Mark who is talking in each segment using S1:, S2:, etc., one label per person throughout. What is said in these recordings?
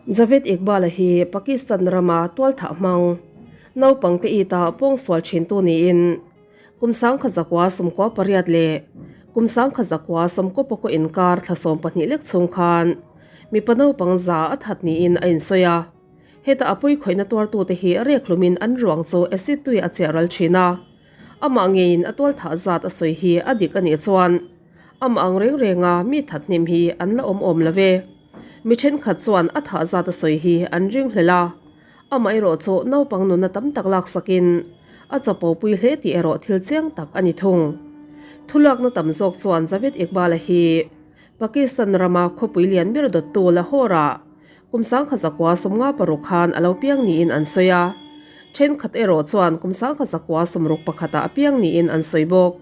S1: Javed Iqbal-a hi Pakistan rama tualthah hmang, naupang te ita pawngsual thintu niin kum 1998 leh kum 1999 inkar thla 12 lek chhung khan mipa naupang za a that niin a insawi a. Heta a puikhawihna tuartute hi rek hlumin an ruang chu acid tui a chiah ral thin a. Amah ngeiin a tualthah zat a sawi hi a dik a nih chuan amah ang reng renga mi that hnim hi an la awm awm lo ve. Mi thenkhat chuan a thah zat a sawi hi an ring hlel a, amaherawh chu naupang nunna tam tak laksakin a chapo pui hle tih erawh thil chiang tak a ni thung. Thulakna tam zawk chuan Javed Iqbal-a hi Pakistan rama khawpui lian ber dawttu Lahore-ah Kum 1956 khan a lo piang niin an sawi a, thenkhat erawh chuan kum 1961 ah a piang niin an sawi bawk.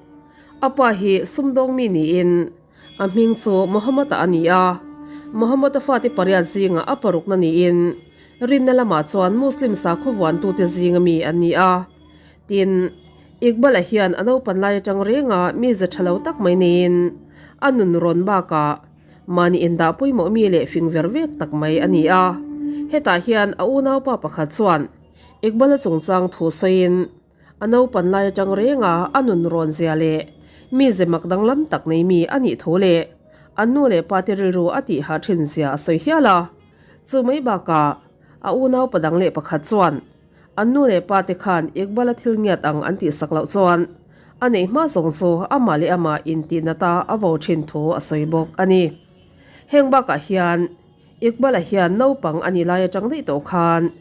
S1: A pa hi sumdawng mi niin a hming chu Mohammad-a a ni a, Mohammad-a fate pariat zingah a parukna niin rinna lamah chuan Muslim sakhaw vuantute zinga mi an ni a. Tin, Iqbal-a hian a naupan lai atang renga mize tha lo tak mai neiin a nun rawn bakah, Mahni indah pawimawh mi leh fing ver vek tak mai a ni a. Hetah hian a unaupa pakhat chuan Iqbal-a chungchang thu sawiin, a naupan lai atang renga a nun rawn zia leh mize mak danglam tak nei mi a nih thu leh an nu leh pate rilru a tih hah thin zia a sawi hial a. Chu mai bakah a unaupa dang leh pakhat chuan An nu leh pa te khan Iqbal-a thil ngiat ang an tihsak loh chuan a neih hma zawng chu amah leh amah intihna ta a vo thin thu a sawi bawk a ni. Heng bakah hian Iqbal-a hian naupang a nih lai atang daih tawh khan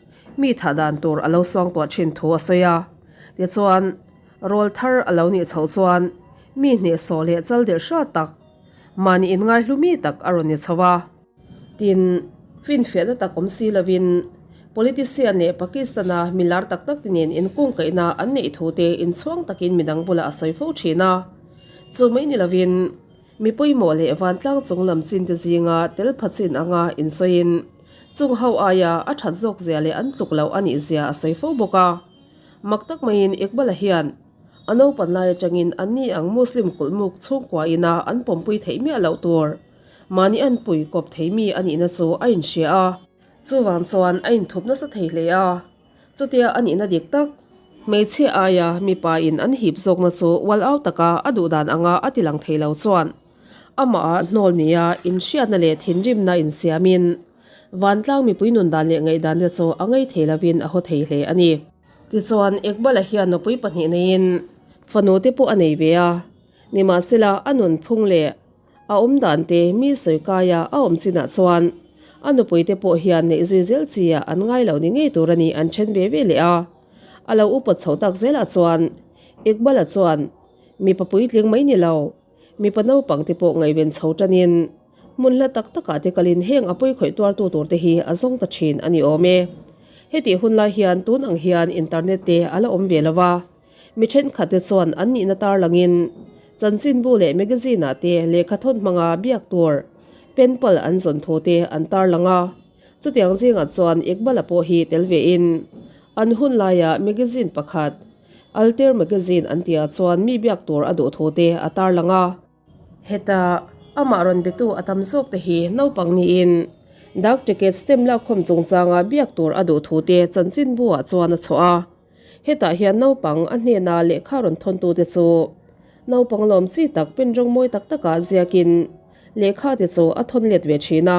S1: mi thah dan tur a lo suangtuah thin thu a sawi a, tichuan rawl thar a lo nih chhoh chuan mi hnehsawh leh chal delh hrat tak mahni inngaihlu mi tak a rawn ni chho a. Tin, finfiahna tak awm si lovin politician leh Pakistan-a mi lar tak tak te nen inkungkaihna an neih thu te inchhuang takin midang bulah a sawi fo thin a. Chu mai ni lovin mi pawimawh leh vantlang chung lam chin te zinga tel pha chin anga insawiin chung ho aia a that zawk zia leh an tluk loh a nih zia a sawi fo bawk a. Mak tak maiin Iqbal-a hian a naupan lai atangin anni ang Muslim kulhmuk chhungkua ina an pawmpui theih miah loh tur Mahni an pui kawp thei mi a nihna chu a inhria a. Chuvang chuan a inthup nasa thei hle a. Chutia a nihna dik tak, hmeichhia aia mipa in an hip zawkna chu ual au taka a duhdan anga a ti lang thei lo chuan amah ah hnawl nia inhriatna leh thinrimna insiamin vantlang mipui nundan leh ngaihdan te chu a ngei thei lovin a haw thei hle a ni. Tichuan Iqbal-a hian nupui pahnih neiin fanu te pawh a nei ve a, nimahsela a nunphung leh A awm dan te mi sawi kaia a awm chinah chuan a nupui te pawh hian neih zui zel chi ah an ngai lo ni ngei tur a ni an then ve ve leh a. A lo upat chho tak zelah chuan Iqbal-a chuan mipa puitling mai ni lo, mipa naupang te pawh ngaihven chho tanin hmun hla tak takah te kalin heng a pawi khawih tuartu tur te hi a zawng ta thin a ni awm e. Hetih hun lai hian tun ang hian internet te a la awm ve lo va. Mi thenkhat te chuan an nihna tarlangin chanchinbu leh magazine ah te lehkha thawn hmanga biak tur pen pal an zawn thu te an tarlang a. Chutiang zingah chuan Iqbal-a pawh hi tel ve in an hun laia magazine pakhat Altair Magazine an tihah chuan mi biak tur a duh thu te a tarlang a. Heta amah rawn betu a tam zawk te hi naupang niin dark ticket stem lakkhawm chungchanga biak tur a duh thu te chanchinbu ah chuan a chhuah a. Hetah hian naupang a hnena lehkha rawn thawntute chu naupang lawm chi tak pen rawng mawi tak takah ziakin lehkha te chu a thawn let ve thin a.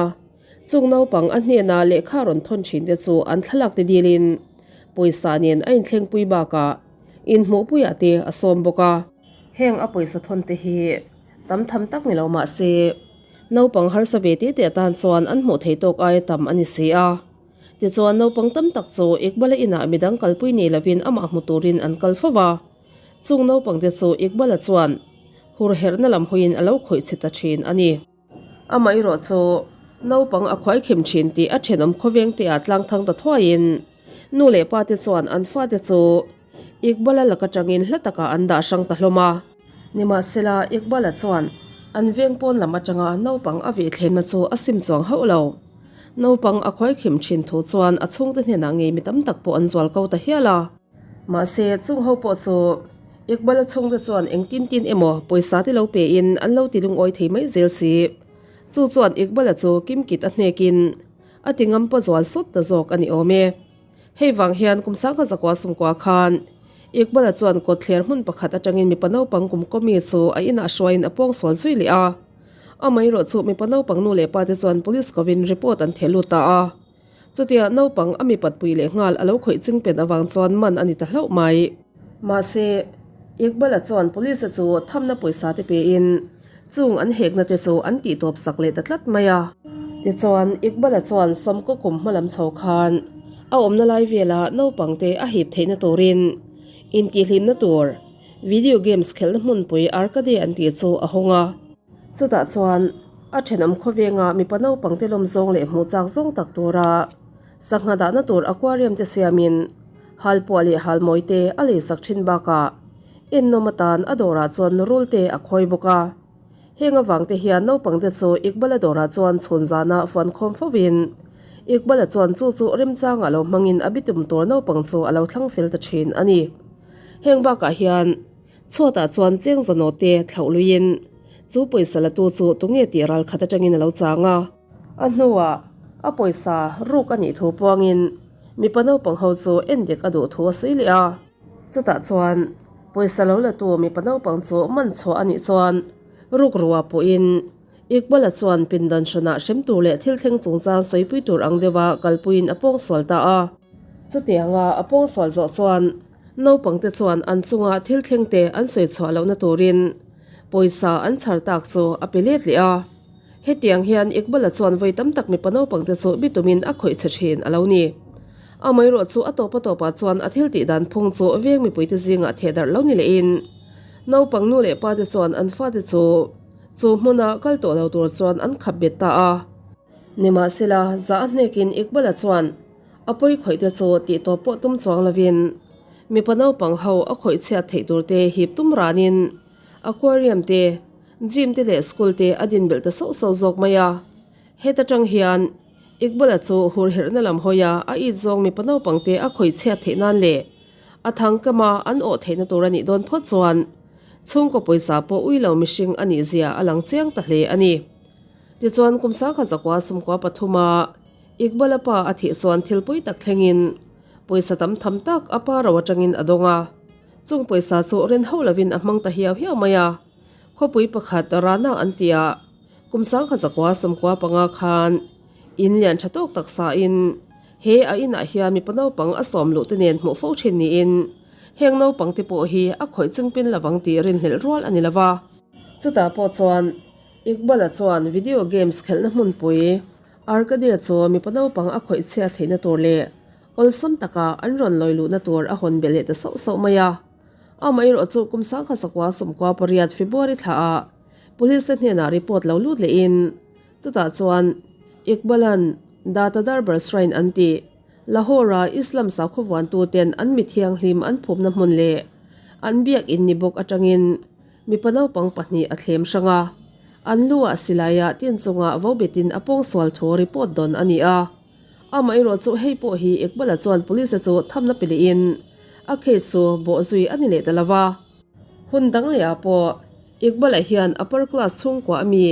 S1: Chung naupang a hnena lehkha rawn thawn thin te chu an thlalak te dilin pawisa nen a inthlengpui bakah inhmuhpuiah te a sawm bawk a. Heng a pawisa thawn te hi tam tham tak ni lo mah se naupang harsa ve te te atan chuan an hmuh theih tawk aia tam a ni si a. Tichuan naupang tam tak chu Iqbal-a inah midang kalpui nei lovin amah hmu turin an kal fo va. Chung naupangte chu Iqbal-a chuan hur herhna lam hawiin a lo khawih chhe ta thin a ni. Amaherawh chu naupang a khuai khem thin tih a thenawm khawveng te ah tlang thang ta thuaiin nu leh pa te chuan an fate chu Iqbal-a lak atangin hla takah an dah hrang ta hlawm a. Nimahsela Iqbal-a chuan an veng pawn lam atanga naupang a veh thlenna chu a sim chuang hauh lo. Naupang a khuai khim thin thu chuan a chhungte hnenah ngei mi tam tak pawh an zual ko ta hial a. Mahse, chung ho pawh chu Iqbal-a chhungte chuan engtin tin emaw pawisa te lo pe in an lo ti lungawi thei mai zel si. Chu chuan Iqbal-a chu kimkit a hnekin. a ti ngam paw zual sawt ta zawk a ni awm e. Hei vang hian kum sangha zakua sumkua khan Iqbal-a chuan kawtthler hmun pakhat atangin mipa naupang kum kawmi chu a inah hruaiin a pawngsual zui leh a. Amaherawh chu mipa naupang nu leh pa te chuan police kovin report an theh lut ta a. Chutia naupang a mipat pui leh nghal a lo khawih ching pen avang chuan man a ni ta hlauh mai. Mahse, Iqbal-a chuan police-a chu thamna pawisa te pein chung an hekna te chu an tihtawp sak leh ta tlat mai a. Tichuan, Iqbal-a chuan Samkaw kum hma lam chho khan a awmna lai vela naupang te a hip theihna turin intihhlimna tur video games khelhna hmunpui arcade an tih chu a hawng a. Chutah chuan a thenawm khawvenga mipa naupang te lawm zawng leh hmuh chak zawng tak tura sangha dahna tur aquarium te siamin halpuah leh halmawi te a lei sak thin bakah ennawm atan a dawrah chuan rul te a khawi bawk a. Heng avang te hian naupang te chu Iqbal-a dawrah chuan chhun zana fuan khawm fovin Iqbal-a chuan chu chu remchangah lo hmangin a bitum tur naupang chu a lo thlang fel ta thin a ni. Heng bakah hian. Chhuatah chuan cheng zanaw te thlauh luiin chu pawisa la tu chu tunge tih ral khat atangin a lo chang a. A hnuah a pawisa ruk a nih thu puangin mipa naupang ho chu en dik a duh thu a sawi leh a. Chutah chuan pawisa lo la tu mipa naupang chu man chhuah a nih chuan ruk ruah pawhin Iqbal-a chuan pindan hranah hrem tur leh thil thleng chungchang sawipui tur ang deuha kalpuiin a pawngsual ta a. Chutianga a pawngsual zawh chuan Naupangte chuan an chunga thil thlengte an sawi chhuah lohna turin pawisa an chhar tak chu a pe let leh a. Hetiang hian Iqbal-a chuan vawi tam tak mipa naupangte chu bitumin a khawih chhe thin a lo ni. Amaherawh chu a tawpa tawpah chuan a thil tih dan phung chu veng mipuite zingah theh darh lo ni lehin naupang nu leh pate chuan an fate chu chu hmuna kal tawh lo tur chuan an khap bet ta a. Nimahsela, zah a hnekin Iqbal-a chuan A pawi khawih te chu tih tawp pawh tum chuang lovin mipa naupang ho a khawih chhiat theih tur te hip tum ranin aquarium te, gym te leh school te a din belh ta sauh sauh zawk mai a. Heta tang hian Iqbal-a chu hur herhna lam hawi a, a it zawng mipa naupang te a khawih chhiat theih nan leh a thang kama an awh theihna tur a nih dawn phawt chuan chhungkaw pawisa pawh ui lo mihring a nih zia a lang chiang ta hle a ni. Tichuan kum sangkhat zakua sumkua pathuma Iqbal-a pa a thih chuan thil pui tak thlengin pawisa tam tham tak a pa ro atangin a dawng a. Chung pawisa chu ren hauh lovin a hmang ta hiau hiau mai a. Khawpui pakhat Rana an tih ah kum sangkhat zakua sawmkua panga khan in lian tha tawk tak sain he a inah hian mipa naupang a sawm luh te nen hmuh fo thin niin heng naupang te pawh hi a khawih chingpin lovang tih rinhlelh rual a ni lova. Chutah pawh chuan Iqbal-a chuan video games khelhna hmunpui Arcadia chu mipa naupang a khawih chhiat theihna tur leh awlsam taka an rawn lawi luhna tur a hawn belh leh ta sauh sauh mai a. Amaherawh chu kum sangkhat sakua sawmkua pariat February thlaah Police te hnenah report lo lut lehin chutah chuan Iqbal-a'n Data Darbar Shrine an tih Lahore-a Islam sakhaw vuantuten an mi thianghlim an phumna hmun leh an biakin ni bawk atangin Mipa naupang pahnih a thlem hrang a, an lu ah silai ah tin chungah vo betin a pawngsual thu report dawn a ni a. Amaherawh chu hei pawh hi Iqbal-a chuan police-a chu thamna pe lehin a case chu bawh zui a ni leh ta lo va. Hun dang leh ah pawh Iqbal-a hian upper class chhungkua a mi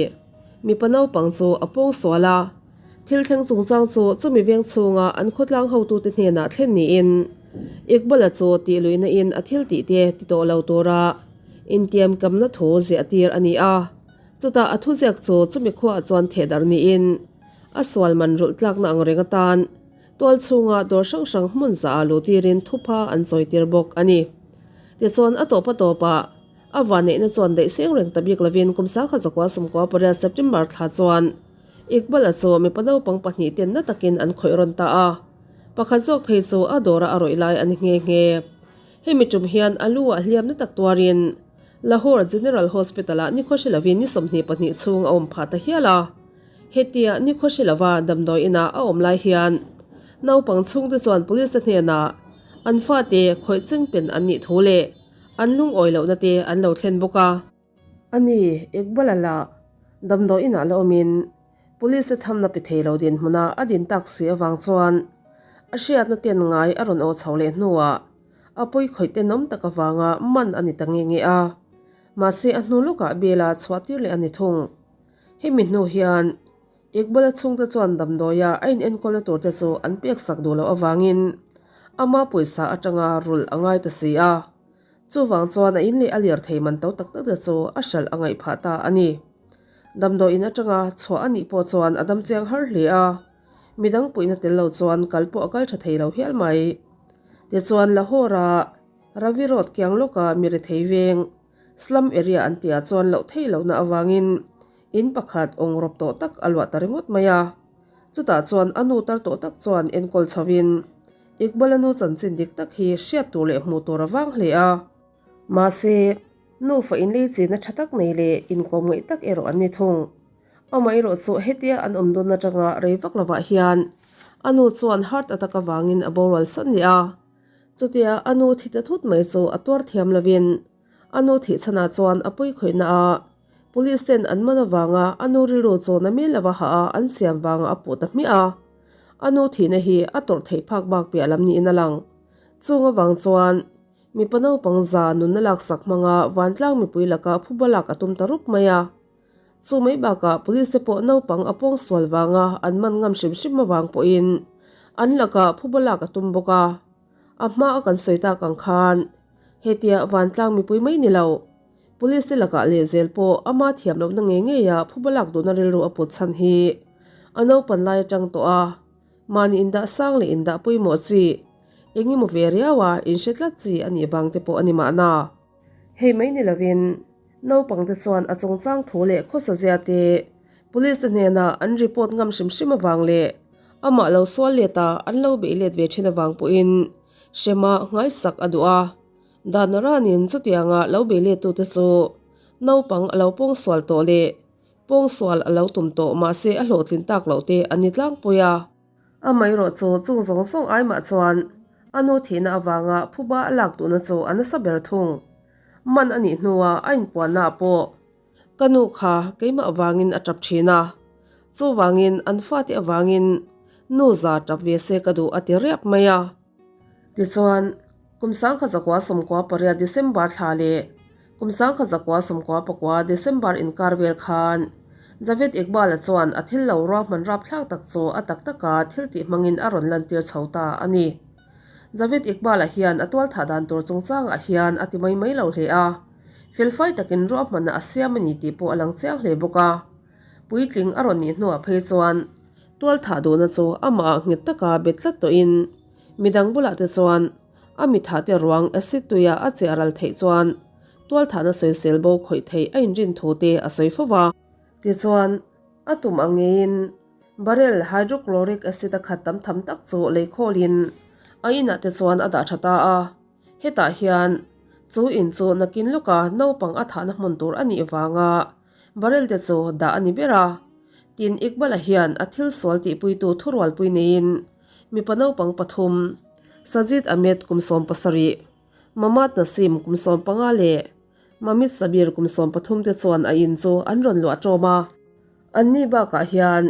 S1: mipa naupang chu a pawngsual a, thil thleng chungchang chu chumi veng chhunga an khawtlang hotute hnenah thlen niin Iqbal-a chu tih luihna in a thil tih te ti tawh lo tura Intiam kamna thu ziah tir a ni a, chutah a thuziak chu chumi khuaah chuan thehdarh niin a sual man rulh tlakna ang reng atan tual chhunga dawr hrang hrang hmun zah ah luh tirin thupha an chawi tir bawk a ni. Tichuan a tawp a tawpah a vanneihna chuan daih seng reng ta bik lovin kum sangkhat zakua sawmkua pariat September thla chuan Iqbal-a chu mipa naupang pahnih ten na takin an khawih rawn ta a, pakhat zawk phei chu a dawra a rawih lai a ni nghe nghe. Hemi tum hian a lu ah hliam na tak tuarin Lahore General Hospital ah nikhaw hre lovin ni 22 chhung a awm phah ta hial a. Hetia nikhaw hre lova damdawi inah a awm lai hian naupang chhungte chuan police te hnenah an fate khawih chingpen an nih thu leh an lungawi lohna te an lo thlen bawk a. A ni, Iqbal-a lah damdawi inah la awmin Police te thamna pe thei lo dinhmuna a din tak si avang chuan a hriatna ten ngai a rawn aw chho leh hnuah a pawi khawih tenawm tak avanga man a ni ta nge nge a. Mahse a hnu lawkah bela chhuah tir leh a ni thung. Hemi hnu hian. Iqbal-a chhungte chuan damdawia a inenkawlna turte chu an peksak duh loh avangin ama pawisa atanga rulh a ngai ta si a. Chuvang chuan a in leh a lirthei man to tak tak te chu a hralh a ngaih phah ta a ni. Damdawiin atanga chhuah a nih pawh chuan a dam chiang har hle a, midang puihna tel lo chuan kal pawh a kal tha thei lo hial mai. Tichuan Lahore-a Ravi Road kiang lawka mi rethei veng, Slum area an tihah chuan loh theih lohna avangin in pakhat awng rawp tawh tak a luah ta ringawt mai a. Chutah chuan a nu tar tawh tak chuan enkawl chhoin Iqbal-a nu chanchin dik tak hi hriat tur leh hmuh tur a vang hle a. Mahse, nufa inlei chinna tha tak nei leh inkawm ngaih tak erawh an ni thung. Amaherawh chu hetia an awm dawn atanga rei vak lovah hian a nu chuan heart attack avangin a boral san leh a. Chutia a nu thi ta thut mai chu a tuar thiam lovin a nu thih chhanah chuan a pawi khawihna a police ten an man avanga a nu rilru chu na mel lova hah a an siam vanga a puh ta hmiah a. A nu thihna hi a tawrh theih phak bak piah lam niin a lang. Chung avang chuan mipa naupang za nunna laksak hmanga vantlang mipui laka phuba lak a tum ta rup mai a. Chu mai bakah police te pawh naupang a pawng sual vanga an man ngam hrim hrim avang pawhin an lakah phuba lak a tum bawk a. A hma a kan sawi tak ang khan hetia vantlang mipui mai ni lo, police te lakah lehzel pawh ama thiam lohna ngei ngeia phuba lak duhna rilru a put chhan hi a naupan lai atang tawh a, mahni indah sang leh indah pawimawh chi eng emaw ve riaua inhre tlat chi a nih vang te pawh a ni mahna. Hei mai ni lovin naupangte chuan a chungchang thu leh khawsazia te police te hnenah an report ngam hrim hrim avang leh amah lo sual let a an lo beih let ve thin avang pawhin hrema nghaisak a duh a. Dan ranin chutianga lo beih let tute chu naupang a lo pawngsual tawh leh pawngsual a lo tum tawh mahse a hlawhtlin tak loh te an ni tlangpui a. Amaherawh chu chung zawng zawng ai mah chuan a nu thihna avanga phuba a lak duhna chu a nasa ber thung. Man a nih hnua a inpuanna ah pawh ka nu kha keimah avangin a tap thin a, chuvangin an fate avangin nu za tap ve se ka duh a ti riap mai a. Tichuan, kum 1998 December thla leh kum 1999 December inkar vel khan Javed Iqbal-a chuan a thil lo ruahman rapthlak tak chu a tak taka thil tih hmangin a rawn lantir chho ta a ni. Javed Iqbal-a hian a tualthah dan tur chungchangah hian a ti mai mai lo hle a, felfai takin ruahmanna a siam a ni tih pawh a lang chiang hle bawk a. Puitling a rawn nih hnuah phei chuan tualthah duhna chu amah nghet taka bet tlat tawhin midang bulah te chuan a mithah te ruang acid tuia a chiah ral theih chuan tualthahna sawisel bo khawih theih a inrin thu te a sawi fo va. Tichuan, a tum ang ngeiin barrel hydrochloric acid a khat tam tham tak chu lei khawlin a inah te chuan a dah tha ta a. Hetah hian chu in chu nakin lawka naupang a thahna hmun tur a nih vanga barrel te chu dah a ni ber a. Tin, Iqbal-a hian a thil sual tihpuitu thurualpui neiin mipa naupang pathum, Sajid Ahmed kum 17, Mamad Naseem kum 15 leh Mamit Sabir kum 13 te chuan a in chu an rawn luah ṭawm a. Anni bakah hian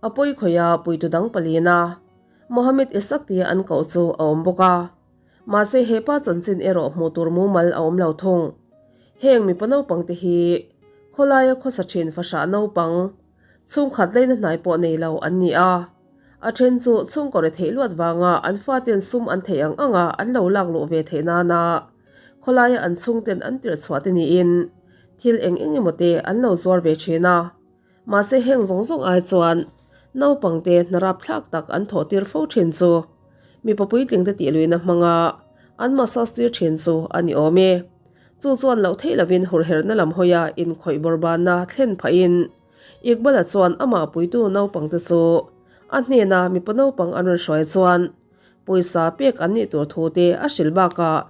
S1: a pawi khawih a puitu dang palina Mohammed Ishaq tia an koh chu a awm bawk a. Mahse hepa chanchin erawh hmuh tur mumal a awm lo thung. Heng mipa naupang te hi khawlaia khawsa thin fahrah naupang chhungkhat leina hnai pawh nei lo an ni a. A then chu chhungkaw retheih luat vanga an faten sum an theih ang anga an lo lak luh ve theih nana khawlaia an chhungten an tirh chhuah te niin thil eng eng emaw te an lo zuar ve thin a. Mahse heng zawng zawng ai chuan naupang te hna rapthlak tak an thawh tir fo thin chu mipa puitling te tih luihna hmanga an massage tir thin chu a ni awm e. Chu chuan loh theih lovin hurherna lam hawia inkhawih bawrhbanna thlen phahin Iqbal-a chuan amah puitu naupang te chu a hnena mipa naupang an rawn hruai chuan pawisa pek an nih tur thu te a hrilh bakah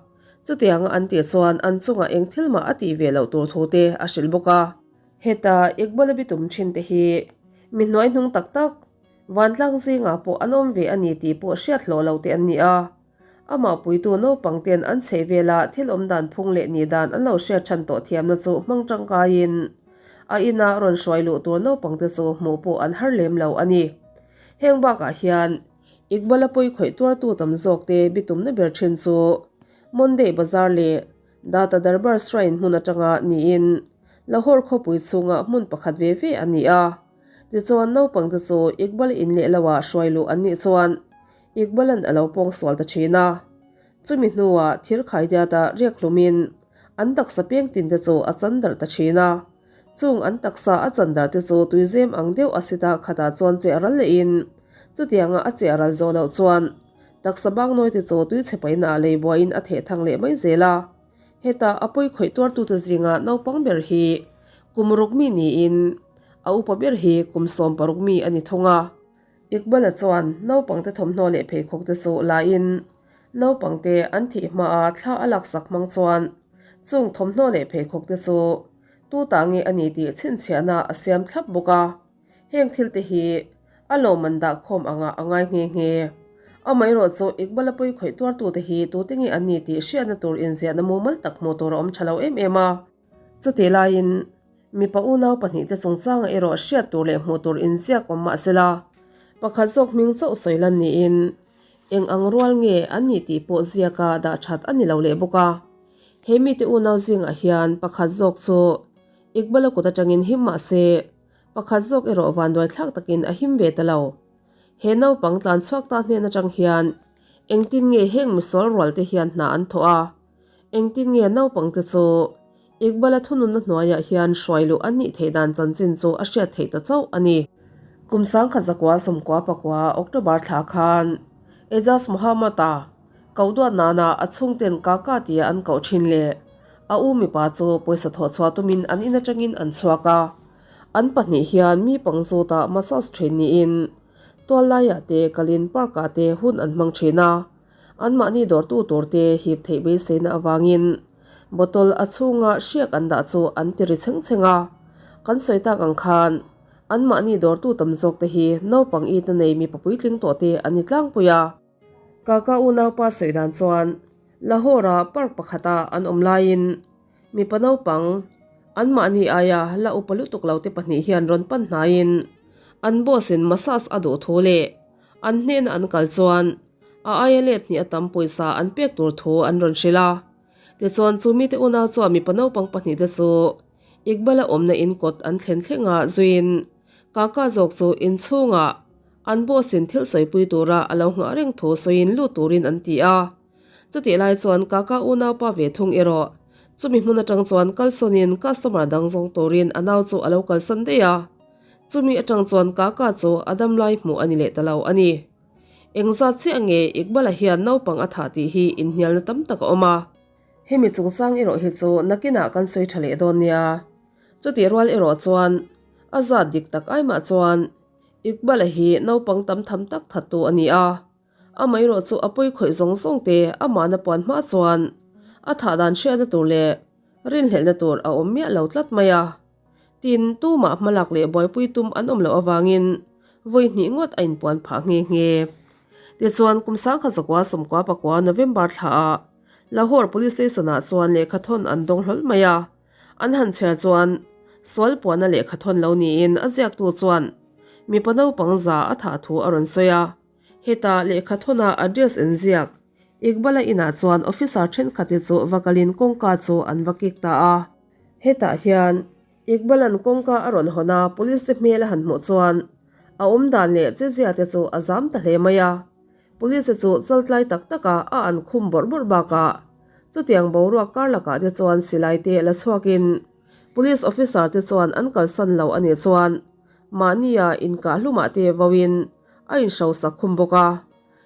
S1: chutianga an tih chuan an chungah eng thil mah a tih ve loh tur thu te a hrilh bawk a. Heta Iqbal-a bitum thin te hi mi hnuai hnung tak tak, vantlang zingah pawh an awm ve a ni tih pawh hriat hlawh lo te an ni a. Amah puitu naupang ten an chheih vela thil awm dan phung leh nih dan an lo hriat than tawh thiamna chu hmang tangkaiin a ina rawn hruai luh tur naupang te chu hmuh pawh an har lem lo a ni. Heng bakah hian Iqbal-a pawi khawih tuartu tam zawk te bitumna ber thin chu Monday Bazar leh Data Darbar Shrine hmun atanga niin Lahore khawpui chhunga hmun pakhat ve ve a ni a. Tichuan naupangte chu Iqbal in leh loah hruai luh an nih chuan Iqbalan a lo pawngsual ta thin a. Chumi hnuah thir khaidiata riak hlumin an taksa peng tinte chu a chan darh ta thin a. Chung an taksa a chan darh te chu tuizem ang deuh a sita khatah chuan che ral lehin chutianga a che ral zawh loh chuan taksa bangnawi te chu tuichhe paihnaah lei buaiin a theh thang leh mai zel a. Heta a pawi khawih tuartute zinga naupang ber hi kum ruk mi niin a upa ber hi kum 16 mi a ni thung a. Iqbal-a chuan naupangte thawmhnaw leh pheikhawk te chu lain naupangte an thih hmaa thla a laksak hmang chuan chung thawmhnaw leh pheikhawk te chu tu ta nge a ni tih chhinchhiahna a siam thlap bawk a. Heng thil te hi a lawmman dah khawm anga a ngai nghe nghe. Amaherawh chu Iqbal-a pawi khawih tuartute hi tute nge an ni tih hriatna tur inziahna mumal tak hmuh tur a awm tha lo em em a. Chutih laiin mipa unau pahnihte chungchanga erawh hriat tur leh hmuh tur inziak awm mah sela, pakhat zawk hming chauh sawi lan niin eng ang rual nge an nih tih pawh ziaka dah that a ni lo leh bawk a. He mite unau zingah hian pakhat zawk chu Iqbal-a kut atangin him mah se, Pakhat zawk erawh vanduai thlak takin a him ve ta lo. He naupang tlan chhuak ta hnen atang hian engtin nge heng misual rual te hian hna an thawh a? Engtin nge naupang te chu Iqbal-a thununna hnuaiah hian hruai luh an nih theih dan chanchin chu a hriat theih ta chauh a ni. Kum 1999 October thla khan Ejaz Mohammad-a koh duat nana a chhungten Kaka tia an koh thin leh a u mipa chu pawisa thawh chhuah tumin an in atangin an chhuak a. An pahnih hian mi pang zawtah massage thin niin tual laiah te kalin park ah te hun an hmang thin a, anmahni dawrtu tur te hip theih beiseina avangin bottle a chhunga hriak an dah chu an ti ri chheng chheng a. Kan sawi tak ang khan anmahni dawrtu tam zawk te hi naupang it na nei mipa puitling tawh te an ni tlangpui a. Kaka unaupa sawi dan chuan Lahore-a park pakhata an awm laiin Mipa naupang, anmahni aia la upa lutuk lo te pahnih hian rawn pan hnaiin an boss in massage a duh thu leh an hnena an kal chuan a aia let hnih a tam pawisa an pek tur thu an rawn hrilh a. Tichuan chu mite unau chuan mipa naupang pahnih te chu Iqbal-a awmna in kawt an thlen thleng a zuiin Kaka zawk chu inchhungah an boss in thil sawipui tura a lo nghah reng thu sawiin lut turin an ti a. Chutih lai chuan Kaka unaupa ve thung erawh chumi hmun atang chuan kalsawnin customer dang zawng turin a nau chu a lo kalsan daih a. Chumi atang chuan Kaka chu a dam lai hmuh a ni leh ta lo a ni. Engzat chiah nge Iqbal-a hian naupang a thah tih hi inhnialna tam tak a awm a. Hemi chungchang erawh hi chu nakinah kan sawi tha leh dawn nia. Chutih rual erawh chuan a zat dik tak ai mah chuan Iqbal-a hi naupang tam tham tak thattu a ni a. Amaherawh chu a pawi khawih zawng zawng te amahna puan hma chuan a thah dan hriatna tur leh rinhlelhna tur a awm miah lo tlat mai a. Tin, tumah hmalak leh buaipui tum an awm loh avangin vawi hnih ngawt a inpuan phah nghe nghe. Tichuan, kum 1999 November thlaah Lahore Police Station-ah chuan lehkhathawn an dawng hlawl mai a. An han chhiar chuan sual puana lehkhathawn lo niin a ziaktu chuan mipa naupang za a thah thu a rawn sawi a. Heta lehkhathawnah address an ziak. Iqbal-a inah chuan officer thenkhat-te chu va kalin kawngka chu an va kik ta a. Hetah hian Iqbal-a'n kawngka a rawn hawn a, police te hmel a han hmuh chuan a awm dan leh chezia te chu a zam ta hle mai a. Police te chu chaltlai tak taka a an khum bawrh bawrh bakah chutiang boruak kar lakah te chuan silai te la chhuakin police officer te chuan an kalsan lo a nih chuan mahnia inkah hlumah te vauin a inhrosak khum bawk a.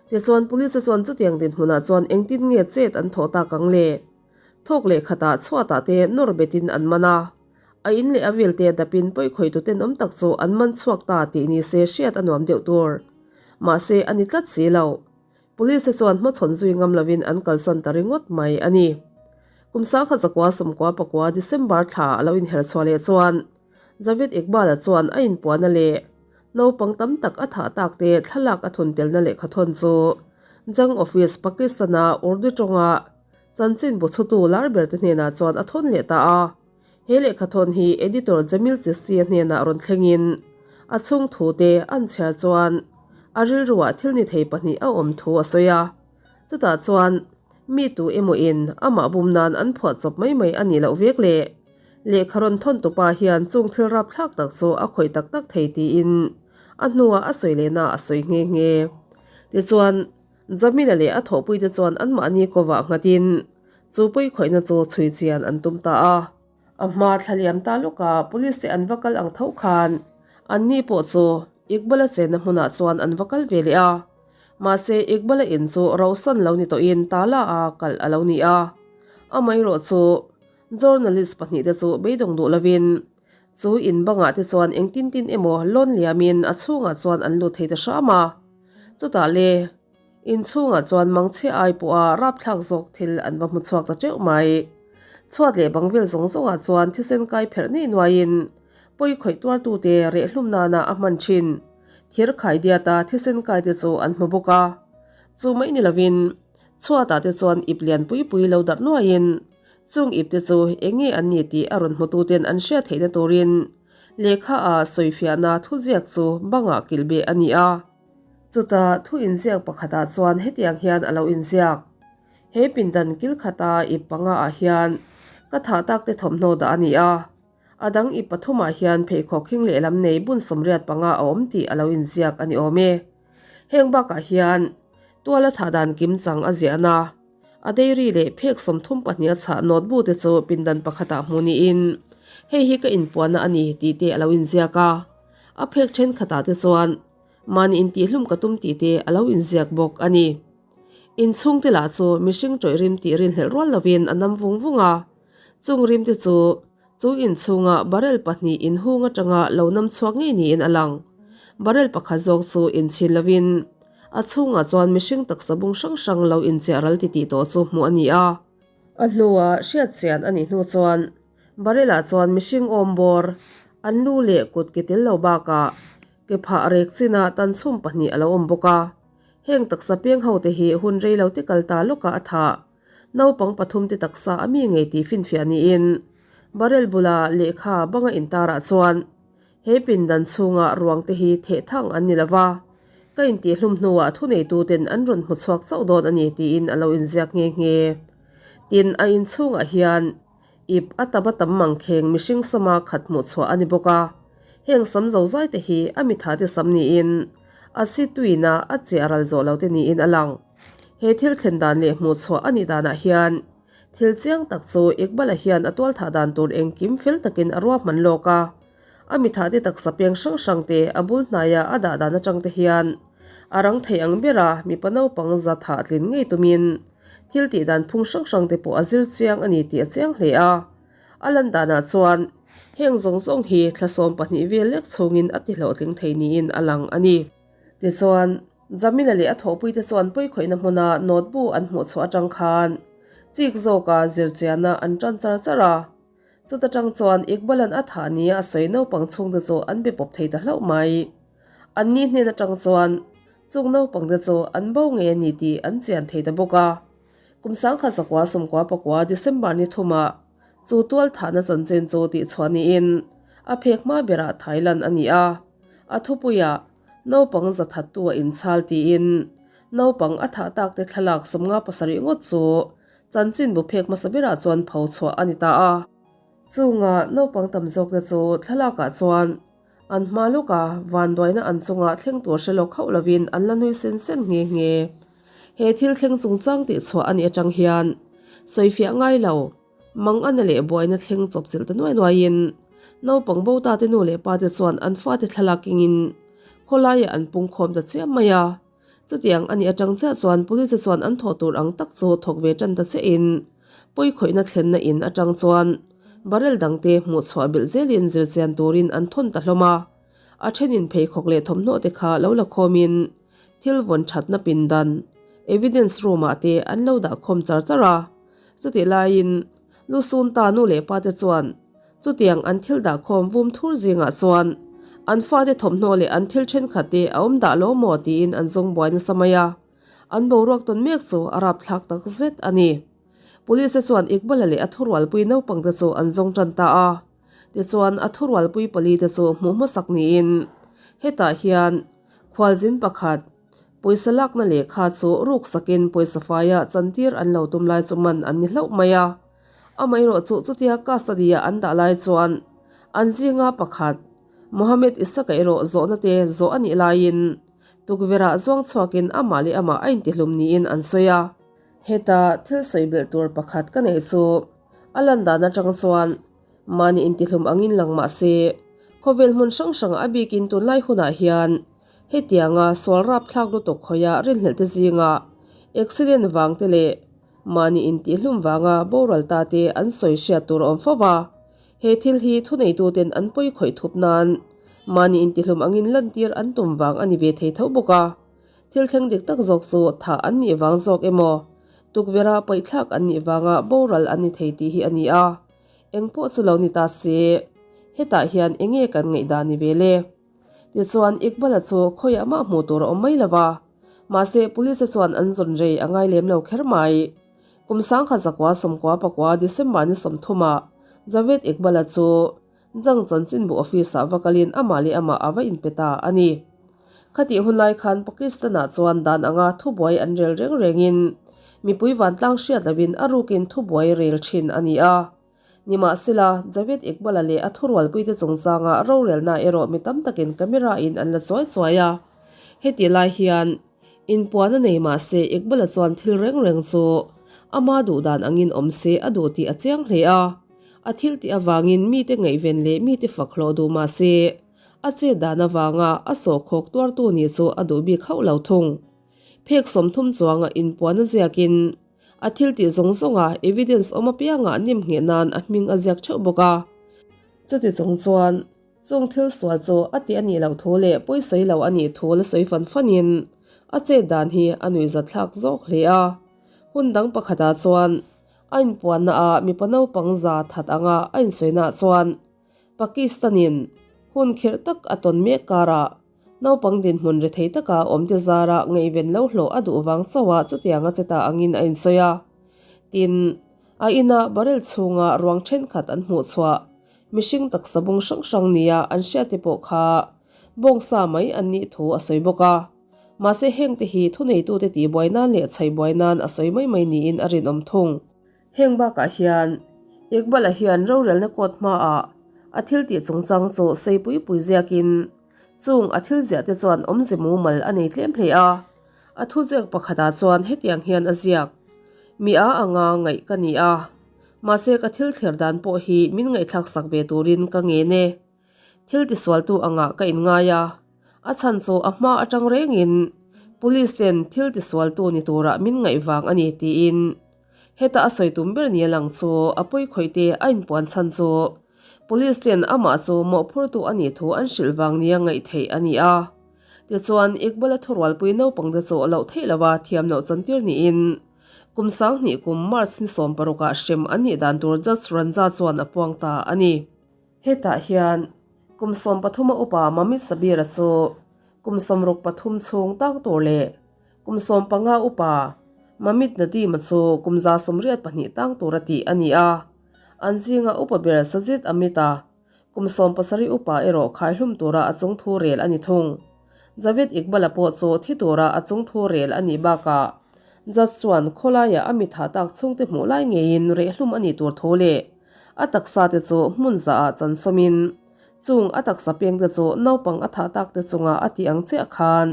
S1: Tichuan police te chuan chutiang dinhmunah chuan engtin nge chet an thawh tak ang le? Thawk leh khatah chhuatah te nawr betin an man a. A in leh a vel te dapin pawikhawih tu tenawm tak chu an man chhuak ta tih ni se hriat a nuam deuh tur. Mahse a ni tlat si lo. Police te chuan hmachhawn zui ngam lovin an kalsan ta ringawt mai a ni. Kum 1999 December thla a lo inher chhuah leh chuan Javed Iqbal-a chuan a inpuahna leh Naupang tam tak a thah tak te thlalak a thun telna lehkhathawn chu Jang Office, Pakistan-a Urdu tawnga chanchin bu chhutu lar ber te hnenah chuan a thawn leh ta a. He lehkhathawn hi Editor Jamil Chisti-a hnenah rawn thlengin a chhung thu te an chhiar chuan a rilruah thil ni thei pahnih a awm thu a sawi a. Chutah chuan mi tu emaw in amah bum nan an phuah chawp mai mai a nih loh vek le. Lehkha rawn thawn tupa hian chung thil rapthlak tak chu a khawih tak tak thei tiin a hnuah a sawi lehna a sawi nghe nghe. Tichuan, Jamila leh a thawhpuite chuan anmahni kovah nghatin chu pawikhawihna chu chhui chian an tum ta a. A hma thla liam ta lawka police te an va kal ang tho khan anni pawh chu Iqbal-a chenna hmunah chuan an va kal ve leh a. Mahse Iqbal-a in chu rauhsan lo ni tawhin tala a kalh a lo ni a. Amaherawh chu journalist pahnihte chu beidawng duh lovin chu in bangah te chuan engtin tin emaw lawn liamin a chhungah chuan an lut thei ta hram a. Chutah le In chhungah chuan mangchhe ai pawha rapthlak zawk thil an va hmu chhuak ta teuh mai. Chhuat leh bang vel zawng zawngah chuan thisen kai pherh nei nuaiin pawi khawih tuartute rehhlum nana a hman thin. Thir khai diata thisen kai te chu an hmu bawk a. Chu mai ni lovin chhuatah te chuan ip lian pui pui lo darh nuaiin chung ip te chu eng nge an ni tih a rawn hmututen an hriat theihna turin lehkha ah sawifiahna thuziak chu bangah kilh beh a ni a. Chutah thu inziak pakhatah chuan hetiang hian a lo inziak, He pindan kil khata ip panga ah hian ka thah tak te thawmhnaw dah a ni a, a dang ip pathumah hian pheikhawk khing lehlam nei bun 85 a awm tih a lo inziak a ni awm e. Heng bakah hian tuala thah dan kim chang a ziahna, a dairy leh phek 32 a chhah notebook te chu pindan pakhatah hmuh niin hei hi ka inpuanna a ni tih te a lo inziak a, a phek thenkhatah te chuan Mahni intihhlum ka tum tih te a lo inziak bawk a ni. Inchhungte lah chu mihring tawih rim tih rinhlelh rual lovin a nam vung vung a. Chung rim te chu chu inchhunga barrel pahnih inhung atanga lo nam chhuak ngei niin a lang. Barrel pakhat zawk chu inchhin lovin a chhungah chuan mihring taksa bung hrang hrang lo inchiah ral titih tawh chu hmuh a ni a. A hnua hriat chian a nih hnu chuan barrel ah chuan mihring awm bawr an lu leh kut ke tel lo bakah Ke phah rek chinah tan chhum pahnih a lo awm bawk a, heng taksa peng ho te hi hun rei lo te kal ta lawkah a thah. Naupang pathum te taksa a mi ngei tih finfiah niin barrel bula lehkha banga intarah chuan he pindan chhunga ruang te hi theh thang an ni lo va, ka intihhlum hnuah thuneitu ten an rawn hmu chhuak chauh dawn a ni tiin a lo inziak nghe nghe. Tin, a inchhungah hian Ip a tam a tam mangkheng mihring sama khat hmuh chhuah a ni bawk a, heng sam zo zai te hi a mitha te sam niin a si tuina a chiah ral zawh lo te niin a lang. He thil thlen dan leh hmuh chhuah a nih danah hian thil chiang tak chu Iqbal-a hian a tualthah dan tur engkim fel takin a ruahman lawk a, a mitha te taksa peng hrang hrang te a bul hnaia a dah dan atang te hian a rang thei ang bera mipa naupang za thah tlin ngei tumin Thil tih dan phung hrang hrang te pawh a zir chiang a ni tih a chiang hle a. A lan danah chuan heng zawng zawng hi thla 12 vel lek chhungin a ti hlawhtling thei niin a lang a ni. Tichuan, Jamila leh a thawhpuite chuan pawikhawihna hmuna notebook an hmuh chhuah atang khan chik zawka zir chiana an tan char char a. Chuta tang chuan Iqbal-a'n a thah nia a sawi naupang chhungte chu an be pawp thei ta hlauh mai. Anni hnen atang chuan Chung naupangte chu an bo ngei a ni tih an chian thei ta bawk a. Kum 1994 December ni thumah chu tual thahna chanchin chu tihchhuah niin a phek hma berah Thailand a ni a. A thupuiah naupang za thattu a inchhal tiin naupang a thah takte thlalak 57 ngawt chu chanchinbu phek hmasa berah chuan pho chhuah a ni ta a. Chunga naupang tam zawkte chu thlalakah chuan An hma lawka vanduaina an chunga thleng tur hre lawk hauh lovin an la nui sen sen nghe nghe. He thil thleng chungchang tihchhuah a nih atang hian sawifiah ngai lo, mangana leh buaina thleng chawpchilh ta nuai nuaiin naupang bo tate nu leh pate chuan an fate thlalak kengin khawlaiah an pungkhawm ta chiam mai a. Chutiang a nih atang chiah chuan police te chuan an thawh tur ang tak chu thawk ve tan ta chiahin pawikhawihna thlenna in atang chuan barrel dangte hmuh chhuah belh zelin zirchian turin an thawn ta hlawm a. A thenin pheikhawk leh thawmhnaw te kha lo la khawmin thil vawn thatna pindan, evidence room ah te an lo dah khawm char char a. Chutih laiin Lusunta nu leh pa te chuan Chutiang an thil dah khawm vum thur zingah chuan an fate thawmhnaw leh an thil thenkhat te a awm dah lo maw tiin an zawng buai nasa mai a, an boruak tawn mek chu a rapthlak tak zet a ni. Police te chuan Iqbal-a leh a thurualpui naupang te chu an zawng tan ta a, tichuan a thurualpui pali te chu hmuh hmasak niin hetah hian khualzin pakhat pawisa lakna lehkha chu ruk sakin pawisa faia chantir an lo tum lai chu man an ni hlauh mai a. Amaherawhchu chutia custody-a an dah lai chuan an zinga pakhat Mohammed Isaka erawh zawhna te zawh a nih laiin tukverhah zuang chhuakin amah leh amah a intihlum niin an sawi a. Heta thil sawi belh tur pakhat ka neih chu a lan dan atang chuan mahni intihlum angin lang mah se khawvel hmun hrang hrangah a bikin tunlai hunah hian hetianga sual rapthlak lutuk khawia rinhlelh te zinga accident vang te leh mahni intihlum vanga boral ta te an sawi hriat tur a awm fo va. He thil hi thuneituten an pawi khawih thup nan mahni intihlum angin lantir an tum vang a ni ve thei tho bawk a. Thil thleng dik tak zawk chu thah an nih vang zawk emaw, tukverha paihthlak an nih vanga boral an ni thei tih hi a ni a. Eng pawh chu lo ni ta se, hetah hian eng nge kan ngaihdan ni ve le? Tichuan Iqbal-a chu khawiah mah hmuh tur a awm mai lo va, mahse police-te chuan an zawn rei a ngai lem lo kher mai. Kum 1994 December ni 30 ah Javed Iqbal-a chu Jang chanchinbu office-ah va kalin amah leh amah a va inpe ta a ni. Khatih hun lai khan Pakistan-ah chuan dan anga thubuai an rel reng rengin mipui vantlang hriat loin a rukin thubuai rel thin a ni a. Nimahsela, Javed Iqbal-a leh a thurualpuite chungchanga rorelna erawh mi tam takin camera-in an la chuai chuai a. Hetih lai hian inpuan a nei mah se Iqbal-a chuan thil reng reng chu ama duh dan angin awm se a duh tih a chiang hle a. A thil tih avangin mite ngaihven leh mite fak hlawh duh mah se a chet dan avanga a sawhkhawk tuartu nih chu a duh bik hauh lo thung. Phek 30 chuanga inpuan a ziakin A thil tih zawng zawnga evidence awm apiangah nim ngheh nan a hming a ziak theuh bawk a. Chuti chung chuan chung thil sual chu a tih a nih loh thu leh pawisawi lo a nih thu la sawi fan fanin a chet dan hi a nuihzatthlak zawk hle a. Hun dang pakhatah chuan a inpuanna ah mipa naupang za that anga a insawinaah chuan Pakistan-in hun khirh tak a tawn mek karah Naupang dinhmun rethei taka awmte zara ngaihven lo hlawh a duh vang chauha chutianga che ta angin a insawi a. Tin, a ina barrel chhunga ruang thenkhat an hmuh chhuah mihring taksa bung hrang hrang nia an hriatte pawh kha bawngsa mai an nih thu a sawi bawk a. Mahse hengte hi thuneitute tihbuai nan leh chhaihbuai nan a sawi mai mai niin a rinawm thung. Heng bakah hian Iqbal-a hian rorelna court hmaah a thil tih chungchang chu seipui pui ziakin chung a thil ziah te chuan awmze mumal a nei tlem hle a. A thuziak pakhatah chuan hetiang hian a ziak, Mi a anga ngaih ka ni a, mahse ka thil thler dan pawh hi min ngaihthlak sak ve turin ka ngen e. Thil tisualtu angah ka inngai a, a chhan chu a hma atang rengin police ten thil tisualtu ni turah min ngaih vang a ni tiin Heta a sawi tum ber nia lang chu a pawi khawih te a inpuan chhan chu Police ten amah chu mawhphurtu a nih thu an hrilh vang nia ngaih theih a ni a. Tichuan Iqbal-a thurualpui naupang te chu loh theih lova thiam loh chantir niin kum 2000 kum March ni 16 ah hrem an nih dan tur Judge Ranja chuan a puang ta a ni. Hetah hian kum 13 a upa Mamit Sabir-a chu kum 63 chhung tak tur leh Kum 15 upa Mamit Nadeem-a chu kum 182 tang tura tih a ni a, an zinga upa ber Sajid Amit-a kum 70 upa erawh khaihlum tura a chung thu rel a ni thung. Javed Iqbal-a pawh chu thi tura a chung thu rel a nih bakah judge chuan khawlaiah a mithah tak chhungte hmuh lai ngeiin rehhlum a nih tur thu leh a taksa te chu hmun zahah chansawmin Chung a taksa pengte chu naupang a thah takte chunga a tih ang chiah khan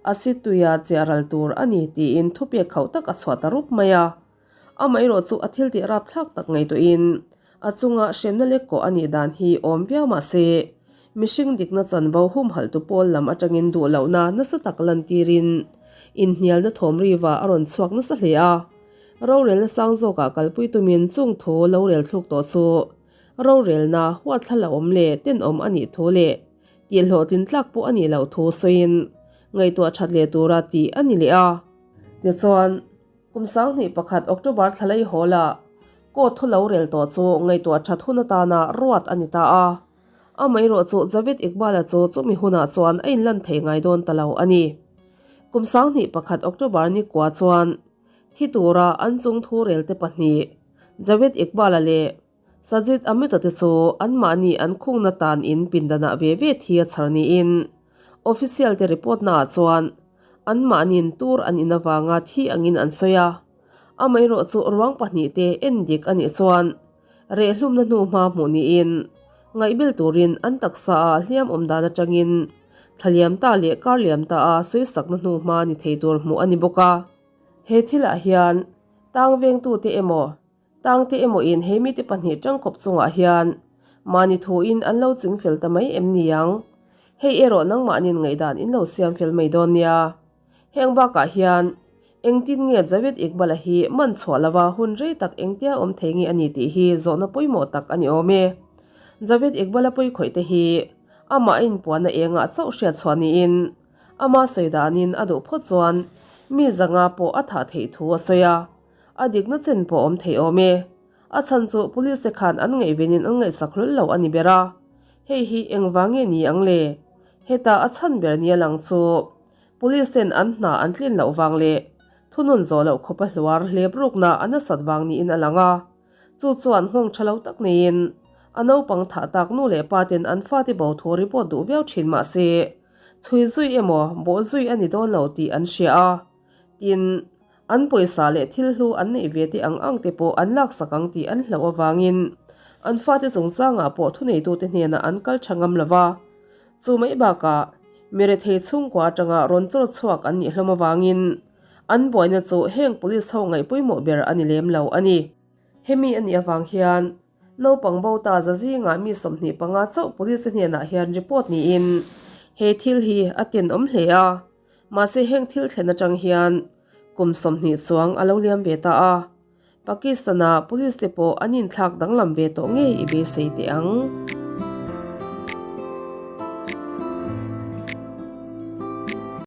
S1: a situia chiah ral tur a ni tiin thupek khauh tak a chhuah ta rup mai a. Amaherawh chu a thil tih rapthlak tak ngaihtuahin a chunga hremna lek kawh a nih dan hi awm viau mah se, mihring dikna chanvo humhalhtu pawl lam atangin duh lohna nasa tak lantirin inhnialna thawm riva a rawn chhuak nasa hle a. Rorelna sang zawkah kalpui tumin chung thu lo rel thluk tawh chu Rorelna huatthla la awm leh tenawm a nih thu leh tih hlawhtlin tlak pawh a nih loh thu sawiin ngaihtuah that leh tura tih a ni leh a. Tichuan, kum 2001 October thla lei hawlah court thu lo rel tawh chu ngaihtuah that hun atana ruat a ni ta a. Amaherawh chu Javed Iqbal-a chu chumi hunah chuan a inlan thei ngai dawn ta lo a ni. Kum 2001 October ni kua chuan thi tura an chung thu relte pahnih Javed Iqbal-a leh Sajid Ahmed-a te chu anmahni an khungna tan in pindanah ve ve thi a chhar niin official te report naah chuan anmahniin tur an in avanga thi angin an sawi a. Amaherawh chu ruang pahnih te en dik a nih chuan. Rehhlumna hnu hma hmuh niin ngaihbel turin an taksa ah hliam awm dan atangin thla liam ta leh kar liam ta a sawisakna hnu hma ni thei tur hmuh a ni bawk a. He thilah hian tang vengtute emaw tangte emaw in he mite pahnih tangkawp chungah hian mahni thuin an lo ching fel ta mai em niang? Hei erawh nangmahnin ngaihdan in lo siam fel mai dawn nia. Heng bakah hian Engtin nge Javed Iqbal-a hi man chhuah lova hun rei tak engtia awm thei nge a ni tih hi zawhna pawimawh tak a ni awm e. Javed Iqbal-a pawikhawih te hi amah a inpuanna engah chauh hriat chhuah niin ama sawi danin a duh phawt chuan mi zanga pawh a thah theih thu a sawi a, a dikna chen pawh awm thei awm e. A chhan chu police te khan an ngaihvenin an ngaihsak hlawl lo a ni ber a, hei hi engvang nge ni ang le? Heta a chhan ber nia lang chu Police ten an hna an tlin loh vang leh thunun zawh loh khawpa hluar hlep rukna a nasat vang niin a lang a. Chu chuan nghawng tha lo tak neiin a naupang thah tak nu leh pa ten an fate bo thu report duh viau thin mah se chhui zui emaw bawh zui a ni dawn lo tih an hria a. Tin, an pawisa leh thil hlu an neih ve te ang ang te pawh an laksak ang tih an hlauh avangin an fate chungchangah pawh thuneitute hnenah an kal tha ngam lo va. Chu mai bakah mi rethei chhungkua atanga rawn chawr chhuak an nih hlawm avangin an buaina chu heng police ho ngaih pawimawh ber a ni lem lo a ni. Hemi a nih avang hian naupang bo ta za zingah mi 25 chauh police te hnenah hian report niin he thil hi a tenawm hle a, mahse heng thil thlen atang hian kum 20 chuang a lo liam ve ta a. Pakistan-a police te pawh an inthlak danglam ve tawh ngei i beisei teh ang.